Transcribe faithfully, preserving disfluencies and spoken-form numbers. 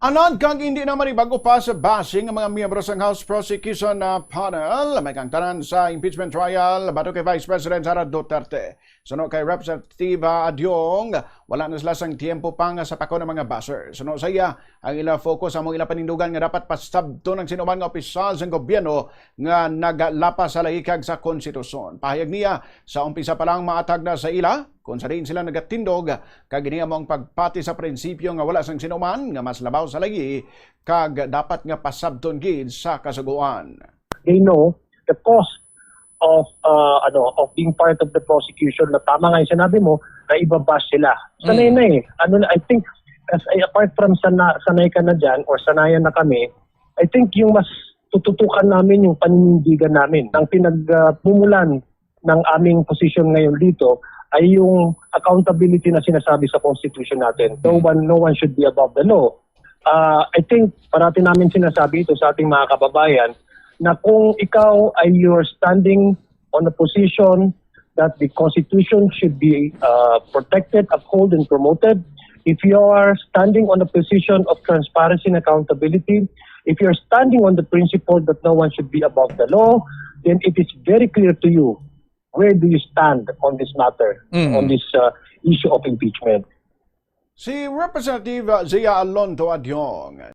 Anad kag hindi na manibag-o pa sa bashing ang mga miyembro sang House Prosecution, ah, Panel, may kang tanan sa impeachment trial batok kay Vice President Sara Duterte. Suno kay Representative Adyong, wala na sila sang tiempo pa nga sapakon ang mga basher. Suno sa iya, ang ila focus amo ila panindugan nga dapat pasabton ang sinuman nga opisyal sang gobyerno nga nagalapas sa layi kag sa konstitusyon. Pahayag niya, sa umpisa pa lang maatag na sa ila kung sa diin sila nagatindog, kag ini amo ang pagpati sa prinsipyo nga wala sang sinuman nga mas labaw sa layi kag dapat nga pasabton gid sa kasugoan. They know the cost of uh, ano of being part of the prosecution na tama nga yung sinabi mo na ibabash sila. Sanay Mm. na eh. Ano na, I think as I, apart from sana, sanay ka na dyan or sanayan na kami, I think yung mas tututukan namin yung paninindigan namin. Ang pinagmumulan ng aming position ngayon dito ay yung accountability na sinasabi sa constitution natin. No Mm. one, no one should be above the law. Uh, I think parati namin sinasabi ito sa ating mga kababayan na kung ikaw ay you're standing on a position that the Constitution should be uh, protected, upheld, and promoted, if you are standing on a position of transparency and accountability, if you're standing on the principle that no one should be above the law, then it is very clear to you where do you stand on this matter, Mm. on this uh, issue of impeachment. Si Representative Zia Alonto Adyong,